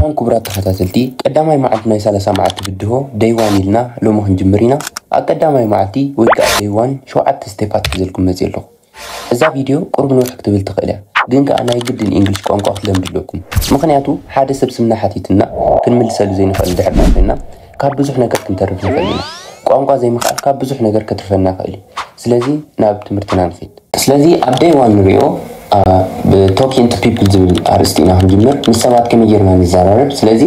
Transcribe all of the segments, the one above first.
ሰላም ክቡራት ተኸታተልቲ፣ ቀዳማይ መዓልቲ ናይ ሰላሳ መዓልቲ ብድሆ ደይዋን ኢልና ሎሚ ክንጅምር ኢና። ኣብ ቀዳማይ መዓልቲ ወይ ከዓ ደይዋን ሸውዓተ ስቴፓት ሒዘልኩም መፅእ ኣለኹ። እዛ ቪድዮ ቁሩብ ንውሕ ክትብል ትኽእል እያ፣ ግን ከዓ ናይ ግድን እንግሊሽ ቋንቋ ክትለምዱ ኣለኩም። ምኽንያቱ ሓደ ሰብ ስምና ሓቲትና ክንምልሰሉ ዘይንኽእል እንድሕር ኮይና ካብ ብዙሕ ነገር ክንተርፍ ንኽእል ኢና። ቋንቋ ዘይምኽኣል ካብ ብዙሕ ነገር ከትርፈና ይኽእል እዩ። ስለዚ ናብ ትምህርትና ንኸይድ። ስለዚ ኣብ ደይ ዋን ንሪኦ ብቶኪን ቱ ፒፕል ዝብል ኣርእስቲ ኢና ክንጅምር። ምስ ሰባት ከመይ ጌርና ንዘራረብ። ስለዚ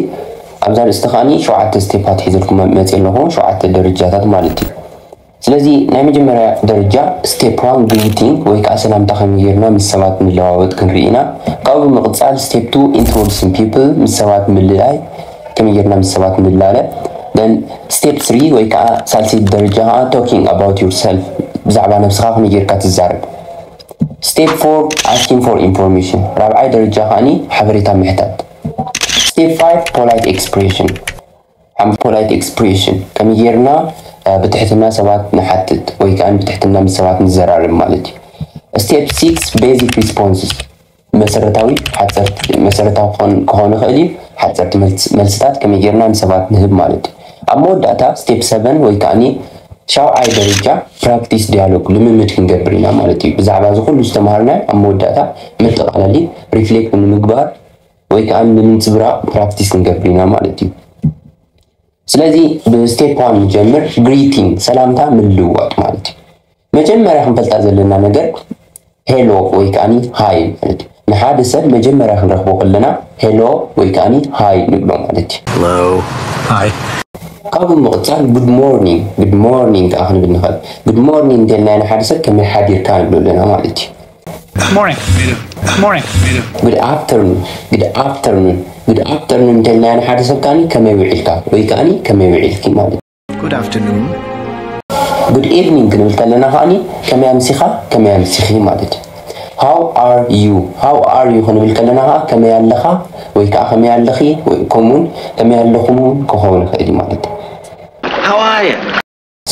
ኣብዛ ኣርእስቲ ከዓኒ ሸውዓተ ስቴፓት ሒዘልኩም መፅእ ኣለኹ፣ ሸውዓተ ደረጃታት ማለት እዩ። ስለዚ ናይ መጀመርያ ደረጃ ስቴፕ ዋን ግሪቲንግ ወይ ከዓ ሰላምታ ከመይ ጌርና ምስ ሰባት ንለዋወጥ ክንርኢ ኢና። ካብኡ ብምቕፃል ስቴፕ ቱ ኢንትሮዲሲንግ ፒፕል ምስ ሰባት ምልላይ ከመይ ጌርና ምስ ሰባት ንላለ። ን ስቴፕ ስሪ ወይ ከዓ ሳልሰይቲ ደረጃ ከዓ ቶኪንግ ኣባውት ዩር ሰልፍ ብዛዕባ ነብስኻ ከመይ ጌርካ ትዛረብ። ስቴፕ ፎር ኣስኪንግ ፎር ኢንፎርሜሽን ራብዓይ ደረጃ ከዓኒ ሓበሬታ ምሕታት። ስቴፕ ፋይቭ ፖላይት ኤክስፕሬሽን ሓም ፖላይት ኤክስፕሬሽን ከመይ ጌርና ብትሕትና ሰባት ንሓትት ወይ ከዓ ብትሕትና ምስ ሰባት ንዘራረብ ማለት እዩ። ስቴፕ ሲክስ ቤዚክ ሪስፖንስስ መሰረታዊ ሓፀርቲ መሰረታዊ ክኾን ይኽእል እዩ። ሓፀርቲ መልስታት ከመይ ጌርና ንሰባት ንህብ ማለት እዩ። ኣብ መወዳእታ ስቴፕ ሰቨን ወይ ከዓ ሻውዓይ ደረጃ ፕራክቲስ ዲያሎግ ልምምድ ክንገብር ኢና ማለት እዩ። ብዛዕባ እዚ ኩሉ ዝተምሃርና ኣብ መወዳእታ መጠቓለሊ ሪፍሌክት ንምግባር ወይ ከዓ ንምንፅብራቕ ፕራክቲስ ክንገብር ኢና ማለት እዩ። ስለዚ ብስቴፕ ዋን ንጀምር። ግሪቲንግ ሰላምታ ምልውዋጥ ማለት እዩ። መጀመርያ ክንፈልጣ ዘለና ነገር ሄሎ ወይ ከዓኒ ሃይ ማለት እዩ። ንሓደ ሰብ መጀመርያ ክንረኽቦ ከለና ሄሎ ወይ ከዓኒ ሃይ ንብሎ ማለት እዩ። Hi. ካብኡ ምቕፃል ጉድ ሞርኒንግ ጉድ ሞርኒንግ ከዓ ክንብል ንኽእል። ጉድ ሞርኒንግ እንተልናዮ ንሓደ ሰብ ከመይ ሓዲርካ ንብሎ ኣለና ማለት እዩ። Morning. Morning. ጉድ ኣፍተርኑን ጉድ ኣፍተርኑን ጉድ ኣፍተርኑን እንተልናዮ ንሓደ ሰብ ከዓኒ ከመይ ውዒልካ ወይ ከዓኒ ከመይ ውዒልኪ ማለት እዩ። Good afternoon. ጉድ ኢቭኒንግ ክንብል ከለና ከዓኒ ከመይ ኣምሲኻ ከመይ ኣምሲኺ ማለት እዩ። ሃው ኣር ዩ ሃው ኣር ዩ ክንብል ከለና ከዓ ከመይ ኣለኻ ወይ ከዓ ከመይ ኣለኺ ወይ ከምኡውን ከመይ ኣለኹም እውን ክኸውን ይኽእል እዩ ማለት እዩ። How are you?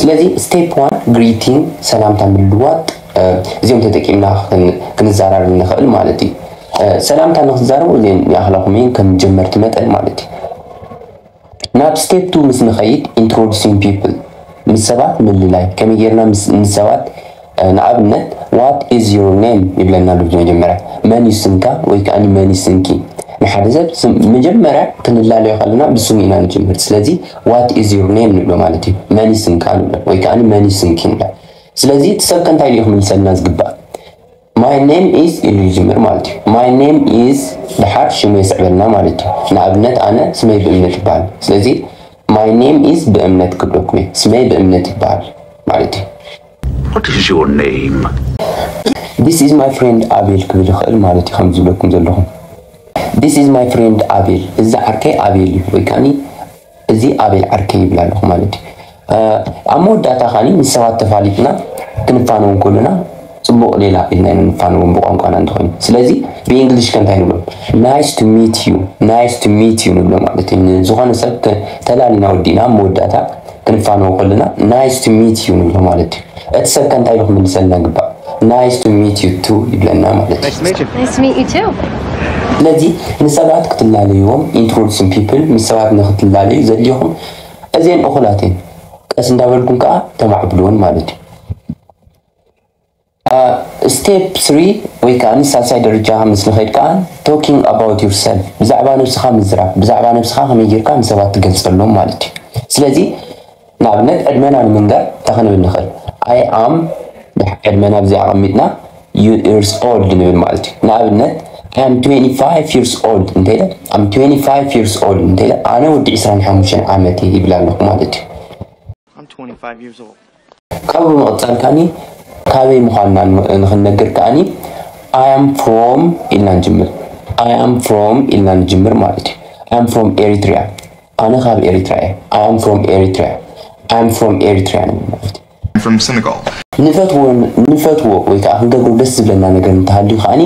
ስለዚ ስቴፕ ዋን ግሪቲንግ ሰላምታ ምልዋጥ እዚኦም ተጠቂምና ክንዘራረብ ንኽእል ማለት እዩ። ሰላምታ ንክትዛረቡ እዚኦም ይኣኽላኹም እየን ከም ጀመርቲ መጠን ማለት እዩ። ናብ ስቴፕ ቱ ምስ ንኸይድ ኢንትሮዲሲንግ ፒፕል ምስ ሰባት ምልላይ ከመይ ጌርና ምስ ሰባት ንኣብነት what is your name ይብለና ኣሎ መጀመርያ መን እዩ ስምካ ወይ ከዓ መን እዩ ስምኪ ንሓደ ሰብ መጀመርያ ክንላለዮ ከለና ብስሙ ኢና ንጅምር ስለዚ what is your name ንብሎ ማለት እዩ መን እዩ ስምካ ንብሎ ወይ ከዓ መን እዩ ስምኪ ንብሎ ስለዚ እቲ ሰብ ከ እንታይ ኢሉ ክምልሰልና ዝግባእ my name is ኢሉ ይጅምር ማለት እዩ my name is ደሓር ሽሙ የስዕበልና ማለት እዩ ንኣብነት ኣነ ስመይ ብእምነት ይበሃል ስለዚ my name is ብእምነት ክብለኩም እየ ስመይ ብእምነት ይበሃል ማለት እዩ What is your name? This is my friend ኣቤል ክብል ይኽእል ማለት እዩ ከም ዝብለኩም ዘለኹም This is my friend ኣቤል እዚ ዓርከይ ኣቤል እዩ ወይ ከዓኒ እዚ ኣቤል ዓርከይ ይብል ኣለኹ ማለት እዩ ኣብ መወዳእታ ከዓኒ ምስ ሰባት ተፋሊጥና ክንፋነው ከለና ፅቡቕ ሌላ ኢልና ኢና ንፋነዎም ብቋንቋና እንተኾይኑ ስለዚ ብእንግሊሽ ከ እንታይ ንብሎም nice to meet you nice to meet you ንብሎ ማለት እዩ ንዝኾነ ሰብ ተላሊና ወዲእና ኣብ መወዳእታ ክንፋነው ከለና nice to meet you ንብሎ ማለት እዩ እቲ ሰብ ከ እንታይ ኢሉ ክምልሰልና ግባእ nice to meet you too ይብለና ማለት እዩ Nice to meet you too. ስለዚ ንሰባት ክትላለይዎም introducing people ምስ ሰባት ንክትላለዩ ዘድልየኹም እዚአን እኹላት እየን ቀስ እንዳበልኩም ከዓ ተማዕብልወን ማለት እዩ step three ወይ ከዓ ንሳልሳይ ደረጃ ምስ ንኸይድ ከዓ talking about yourself ብዛዕባ ነብስኻ ምዝራብ ብዛዕባ ነብስኻ ከመይ ጌርካ ንሰባት ትገልፀሎም ማለት እዩ ስለዚ ንኣብነት ዕድመና ንምንጋር እንታይ ክንብል ንኽእል I am ዕድመና ብዚ ኣቐሚጥና years old ንብል ማለት እዩ ንኣብነት I am twenty-five years old እንተኢለ I'm twenty-five years old እንተኢለ ኣነ ወዲ ዕስራን ሓሙሽተን ዓመት እየ ይብል ኣለኹ ማለት እዩ I'm twenty-five years old. ካብኡ ብምቕፃል ከዓኒ ካበይ ምዃንና ንኽንነግር ከዓኒ I am from ኢልና ንጅምር I am from ኢልና ንጅምር ማለት እዩ I am from Eritrea ኣነ ካብ ኤሪትራ እየ I am from Eritrea I am from Eritrea ንብል ማለት እዩ from Senegal. ንፈትዎ ንፈትዎ ወይ ከዓ ክንገብሮ ደስ ዝብለና ነገር እንተሃልዩ ከዓኒ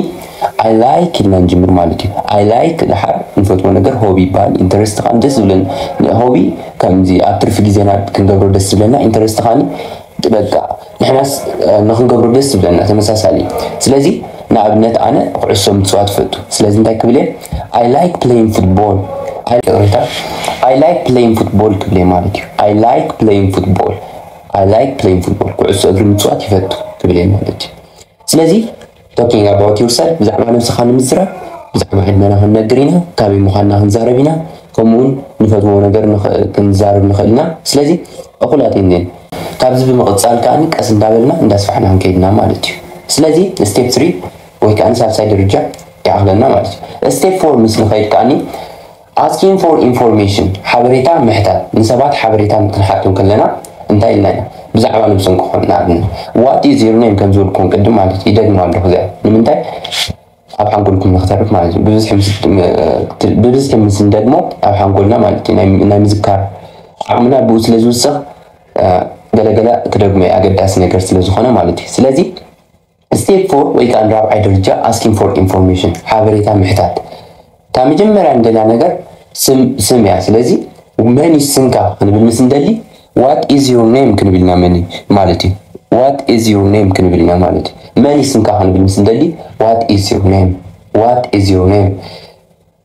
I like ኢልና ንጅምር ማለት እዩ I like ደሓር ንፈትዎ ነገር ሆቢ ይበሃል interest ከዓ ደስ ዝብለና ሆቢ ከምዚ ኣብ ትርፊ ግዜና ክንገብሮ ደስ ዝብለና interest ከዓ በቃ ንሕናስ ንክንገብሮ ደስ ዝብለና ተመሳሳሊ ስለዚ ንኣብነት ኣነ ኩዕሶ ምፅዋት ይፈቱ ስለዚ እንታይ ክብል እየ I like playing football I like playing football ክብል ማለት እዩ። I like playing football. I like playing football. ኩዕሶ እግሪ ምጽዋት ይፈቱ ክብል ማለት እዩ። ስለዚ talking about yourself ብዛዕባ ነብስኻ ንምዝራብ ብዛዕባ ዕድመና ክንነግር ኢና፣ ካበይ ምዃንና ክንዛረብ ኢና፣ ከምኡውን ንፈትዎ ነገር ክንዛረብ ንኽእል ኢና። ስለዚ እኹላት እኔን ካብዚ ብምቕጻል ከኣ ቀስ እንዳበልና እንዳስፋሕና ክንከይድና ማለት እዩ። ስለዚ step three ወይ ከዓ ሳልሳይ ደረጃ ይኣኽለና ማለት እዩ። Step four ምስ ንኸይድ ከኣ asking for information ሓበሬታ ምሕታት፣ ንሰባት ሓበሬታ ክንሓቶም ከለና እንታይ ኢልና ኢና? ብዛዕባ ነብሶም ክኾን ንኣብነት what is your name ከም ዝበልኩም ቅድም ማለት ይደግም ኣለኹ እዚኣ ንምንታይ ኣብ ሓንጎልኩም ንክተርፍ ማለት እዩ። ብብዝሒ ምስ እንደግሞ ኣብ ሓንጎልና ማለት እዩ ናይ ምዝካር ዓቕምና ብኡ ስለ ዝውስኽ ገለገለ ክደግሞ ኣገዳሲ ነገር ስለ ዝኾነ ማለት እዩ። ስለዚ step four ወይ ከዓ ንራብዓይ ደረጃ asking for information ሓበሬታ ምሕታት። እታ መጀመርያ እንደላ ነገር ስም እያ። ስለዚ መን እዩ ስምካ ክንብል ምስ እንደሊ what is your name ክንብል ኢና መን ማለት እዩ። What is your name ክንብል ኢና ማለት እዩ። መን እዩ ስምካ ክንብል ምስ እንደሊ what is your name? What is your name?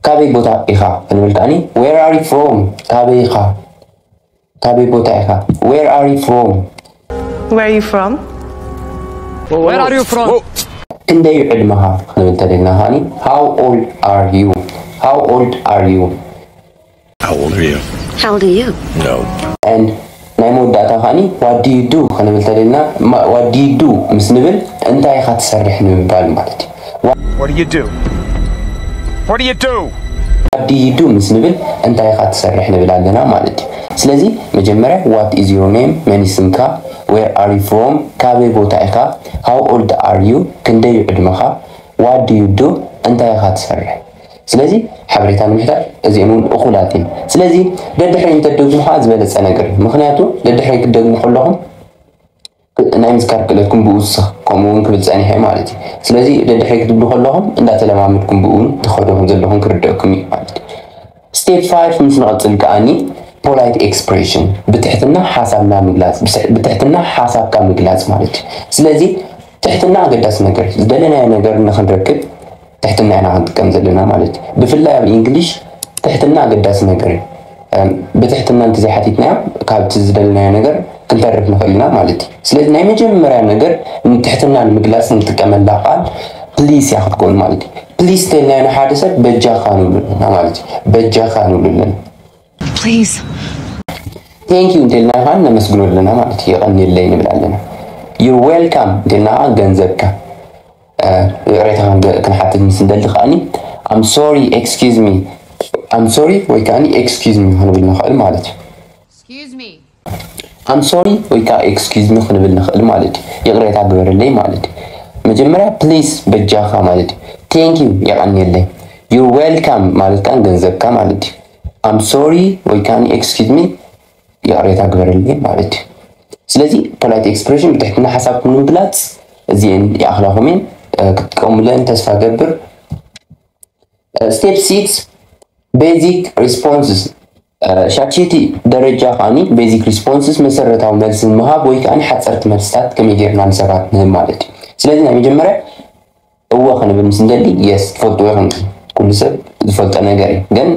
ካበይ ቦታ ኢኻ ክንብል ከኣኒ where are you from? ካበይ ኢኻ? ካበይ ቦታ ኢኻ? Where are you from? Where are you from? Where are you from? ክንደይ ዕድመኻ ክንብል ተደልና ከኣኒ how old are you? How old are you? How old are you? How old are you? No. And ናይ መወዳእታ ከኣኒ what do you do ክንብል ተደልና what do you do ምስ ንብል እንታይ ኢኻ ትሰርሕ ንምባል ማለት እዩ። What do you do? What do you do? What do you do ምስ ንብል እንታይ ኢኻ ትሰርሕ ንብል ኣለና ማለት እዩ። ስለዚ መጀመርያ what is your name መን ስምካ? Where are you from? ካበይ ቦታ ኢኻ? How old are you? ክንደይ ዕድመኻ? What do you do? እንታይ ኢኻ ትሰርሕ? ስለዚ ሓበሬታ ንምሕታት እዚአን እውን እኹላት እየን። ስለዚ ደድሕሪ እንተደግሙ ከዓ ዝበለፀ ነገር እዩ። ምክንያቱ ደድሕሪ ክትደግሙ ከለኹም ናይ ምዝካር ክእለትኩም ብኡ ዝውስኽ ከምኡ እውን ክብል ፀኒሐ ማለት እዩ። ስለዚ ደድሕሪ ክትብሉ ከለኹም እንዳተለማመድኩም ብኡ እውን ትኸዱ ከም ዘለኹም ክርደእኩም እዩ ማለት እዩ። Step five ምስ ንቐፅል ከኣኒ polite expression ብትሕትና ሓሳብና ምግላፅ ብትሕትና ሓሳብካ ምግላፅ ማለት እዩ። ስለዚ ትሕትና ኣገዳሲ ነገር እዩ። ዝደለናዮ ነገር ንክንረክብ ትሕትና ኢና ክንጥቀም ዘለና ማለት እዩ። ብፍላይ ኣብ እንግሊሽ ትሕትና ኣገዳሲ ነገር እዩ። ብትሕትና እንተዘይሓቲትናዮ ካብቲ ዝደለናዮ ነገር ክንተርፍ ንኽእል ኢና ማለት እዩ። ስለዚ ናይ መጀመርያ ነገር ንትሕትና ንምግላፅ ንጥቀመላ ቃል please እያ ክትከውን ማለት እዩ። Please እንተልናዮ ንሓደ ሰብ በጃኻ ንብሉ ኣለና ማለት እዩ። በጃኻ ንብሉ ኣለና። Please. Thank you እንተልና ከዓ ነመስግኖ ኣለና ማለት እዩ። የቐንየለይ ንብል ኣለና። You're welcome እንተልና ከዓ ገንዘብካ ይቕሬታ ክንሓትት ምስ እንደሊ ከኣኒ I'm sorry, excuse me, I'm sorry ወይ ከኣኒ excuse me ክንብል ንኽእል ማለት እዩ። Excuse me. I'm sorry ወይ ከዓ excuse me ክንብል ንኽእል ማለት እዩ። ይቕሬታ ግበርለይ ማለት እዩ። መጀመርያ please በጃኻ ማለት እዩ። Thank you የቐንየለይ። You're welcome ማለት ከዓ ገንዘብካ ማለት እዩ። I'm sorry ወይ ከዓ excuse me ይቕሬታ ግበርለይ ማለት እዩ። ስለዚ polite expression ብትሕትና ሓሳብኩም ንምግላፅ እዚአን ይኣኽላኹም እየን። ክትጥቀሙለን ተስፋ ገብር። Step six basic responses ሻትጂፒቲ ደረጃ ከኣኒ basic responses መሰረታዊ መልሲ ንምሃብ ወይ ከኣኒ ሓፀርቲ መልስታት ከመይ ጌርና ንሰባት ንህብ ማለት እዩ። ስለዚ ናይ መጀመርያ እወ ክንብል ምስ እንደሊ yes ትፈልጥዎ ኢኹም። ኩሉ ሰብ ዝፈልጦ ነገር እዩ። ግን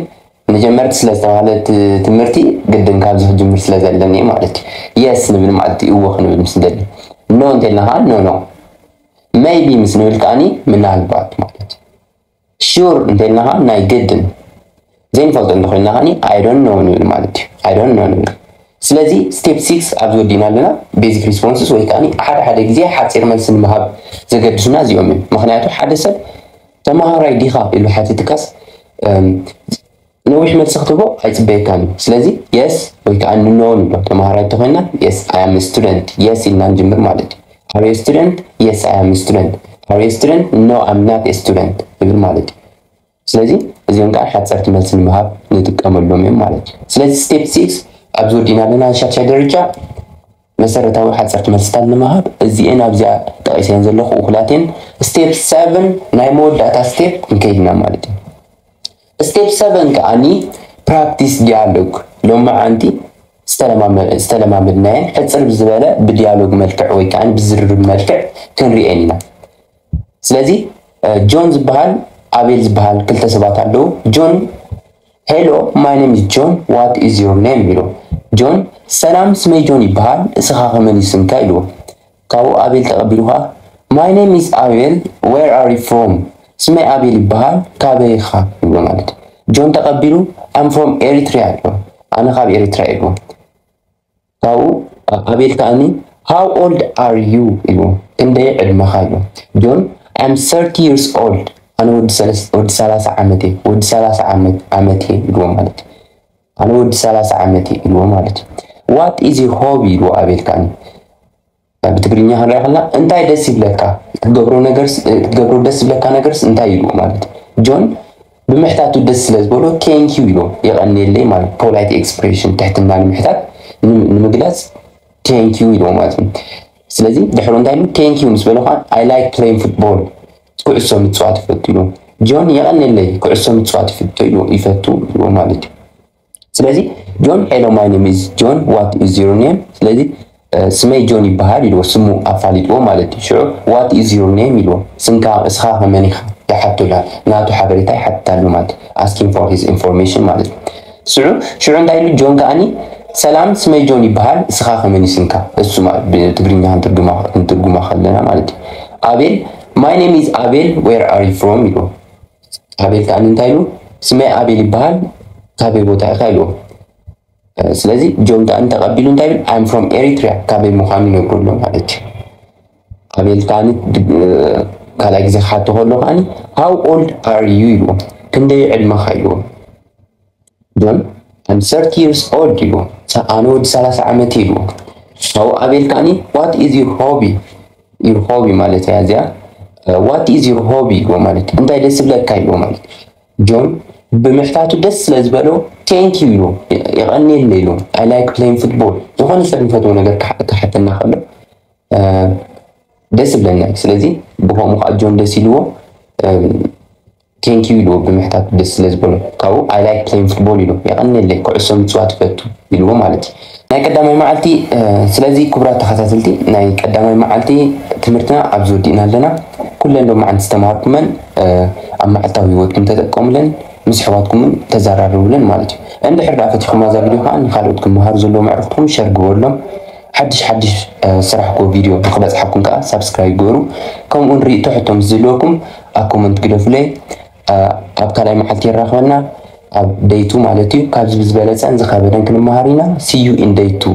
ንጀመርቲ ስለ ዝተባህለ እቲ ትምህርቲ ግድን ካብዚ ክጅምር ስለ ዘለኒ ማለት እዩ። Yes ንብል ማለት እዩ እወ ክንብል ምስ እንደሊ። No እንተልና ከዓ no no። Maybe ምስ ንብል ከኣኒ ምናልባት ማለት እዩ። Sure እንተልና ከዓ ናይ ግድን ዘይንፈልጦ እንተኮይንና ከኣኒ I don't know ንብል ማለት እዩ። I don't know ንብል። ስለዚ step six ኣብዚ ወዲእና ኣለና። Basic responses ወይ ከኣኒ ሓደ ሓደ ግዜ ሓፂር መልሲ ንምሃብ ዘገድሱና እዚኦም እዮም። ምክንያቱ ሓደ ሰብ ተምሃራይ ዲኻ ኢሉ ሓቲትካስ ነዊሕ መልሲ ክትህቦ ኣይፅበየካን እዩ። ስለዚ yes ወይ ከዓ no ንብሎ። ተምሃራይ እንተኮይንና yes I am a student yes ኢልና ንጅምር ማለት እዩ። Are you a student? Yes I am a student. Are you a student? No I'm not a student ንብል ማለት እዩ። ስለዚ እዚኦም ከዓ ሓፀርቲ መልሲ ንምሃብ ንጥቀመሎም እዮም ማለት እዩ። ስለዚ step six ኣብዚ ወዲእና ኣለና። ሻትሻይ ደረጃ መሰረታዊ ሓፀርቲ መልስታት ንምሃብ እዚኤን ኣብዚኣ ጠቒሰን ዘለኹ እኹላት እየን። Step seven ናይ መወዳእታ step ክንከይድ ኢና ማለት እዩ። Step seven ከኣኒ practice dialogue ሎማዓንቲ ዝተለማመድናየን ሕፅር ብዝበለ ብዲያሎግ መልክዕ ወይ ከዓ ብዝርርብ መልክዕ ክንሪኤን ኢና። ስለዚ ጆን ዝበሃል ኣቤል ዝበሃል ክልተ ሰባት ኣለዉ። ጆን Hello, my name is John, what is your name? ኢሉ። ጆን፣ ሰላም፣ ስመይ ጆን ይበሃል፣ እስኻ ከመን እዩ ስምካ? ኢልዎ። ካብኡ ኣቤል ተቐቢሉ ኸዓ፣ My name is ኣቤል, where are you from? ስመይ ኣቤል ይበሃል፣ ካበይ ኢኻ? ይብሎ ማለት እዩ። ጆን ተቐቢሉ፣ I'm from Eritrea ኢልዎ። ኣነ ካብ ኤሪትራ ኢልዎ። ካብኡ ኣቤል ከዓኒ How old are you? ኢልዎ። ክንደይ ዕድመኻ? ኢልዎ። ጆን I'm thirty years old. ኣነ ወዲ ሰለስ- ወዲ ሰላሳ ዓመት እየ። ወዲ ሰላሳ ዓመት ዓመት እየ ኢልዎ ማለት እዩ። ኣነ ወዲ ሰላሳ ዓመት እየ ኢልዎ ማለት እዩ። What is your hobby? ኢልዎ ኣቤል ከዓኒ። ብትግርኛ ክንሪኣ ከለና እንታይ ደስ ይብለካ? ክትገብሮ ነገርስ ክትገብሮ ደስ ዝብለካ ነገርስ እንታይ ኢልዎ ማለት እዩ። ጆን ብምሕታቱ ደስ ስለ ዝበሎ thank you ኢልዎ። የቐንየለይ ማለት polite expression ትሕትና ንምሕታት ን- ንምግላጽ thank you ኢልዎ ማለት እዩ። ስለዚ ድሕሩ እንታይ ኢሉ thank you ምስ በሎ ከዓ I like playing football ኩዕሶ ምጽዋት ይፈቱ ኢልዎ። ጆን የቐንየለይ ኩዕሶ ምጽዋት ይፈቱ ኢልዎ ይፈቱ ኢልዎ ማለት እዩ። ስለዚ ጆን Hello, my name is John, what is your name? ስለዚ ስመይ ጆን ይበሃል ኢልዎ። ስሙ ኣፋሊጥዎ ማለት እዩ። ሽዑ What is your name? ኢልዎ። ስምካ እስኻ ከመን ኢኻ ይሓቶ ኢላ ናቱ ሓበሬታ ይሓትት ኣሎ ማለት እዩ። Asking for his information ማለት እዩ። ሽዑ ሽዑ እንታይ ኢሉ ጆን ከዓኒ ሰላም ስመይ ጆን ይበሃል እስኻ ከመን እዩ ስምካ? እሱ ማለት ብትግርኛ ክንትርጉማ ክንትርጉማ ከለና ማለት እዩ። ኣቤል My name is ኣቤል, where are you from? ኢልዎ። ኣቤል ከዓኒ እንታይ ኢሉ ስመይ ኣቤል ይበሃል ካበይ ቦታ ኢኻ? ኢልዎ። ስለዚ ጆን ከዓኒ ተቐቢሉ እንታይ ይብል I'm from Eritrea ካበይ ምዃኑ ይነግሮ ኣሎ ማለት እዩ። ኣቤል ከዓኒ ካልኣይ ግዜ ክሓቶ ከሎ ከዓኒ How old are you? ኢልዎ። ክንደይ ዕድመኻ? ኢልዎ። ጆን I'm thirty years old ኢልዎ። ኣነ ወዲ ሰላሳ ዓመት እየ ኢልዎ። ካብኡ ኣቤል ከዓኒ What is your hobby? Your hobby ማለት እያ እዚኣ። What is your hobby? ኢልዎ ማለት እንታይ ደስ ይብለካ? ኢልዎ ማለት ጆን ብምሕታቱ ደስ ስለ ዝበሎ thank you ኢልዎ። የቐንየለይ ኢልዎ። I like playing football ዝኾነ ሰብ ዝፈትዎ ነገር ክሓተና ከሎ ደስ ይብለና እዩ። ስለዚ ብኸምኡ ከዓ ጆን ደስ ኢልዎ thank you ኢልዎ ብምሕታቱ ደስ ስለ ዝበሎ። ካብኡ I like playing football ኢሉ። የቐንየለይ ኩዕሶ ምፅዋት ይፈቱ ኢልዎ ማለት እዩ። ናይ ቀዳማይ መዓልቲ ስለዚ ክቡራት ተኸታተልቲ ናይ ቀዳማይ መዓልቲ ትምህርትና ኣብዚ ወዲእና ኣለና። ኩለን ሎማዓንቲ ዝተምሃርኩመን ኣብ መዓልታዊ ህይወትኩም ተጠቀሙለን፣ ምስ ኣሕዋትኩምን ተዘራርቡለን ማለት እዩ። እንድሕር ደኣ ፈቲኹም እዛ ቪድዮ ከዓ ንካልኦት ክመሃሩ ዘለዎም ኣዕሩኽትኩም ሸር ግበሩሎም። ሓድሽ ሓድሽ ስራሕ ኮ ቪድዮ ንክበፅሓኩም ከዓ ሳብስክራይብ ግበሩ። ከምኡ ንርኢ ትሕቶም ዝህልወኩም ኣብ ኮመንት ግደፉለይ። ኣብ ካልኣይ መዓልቲ የራኽበና ኣብ day two ማለት እዩ። ካብዚ ብዝበለፀን ዝኸበደን ክንመሃር ኢና። See you in day two።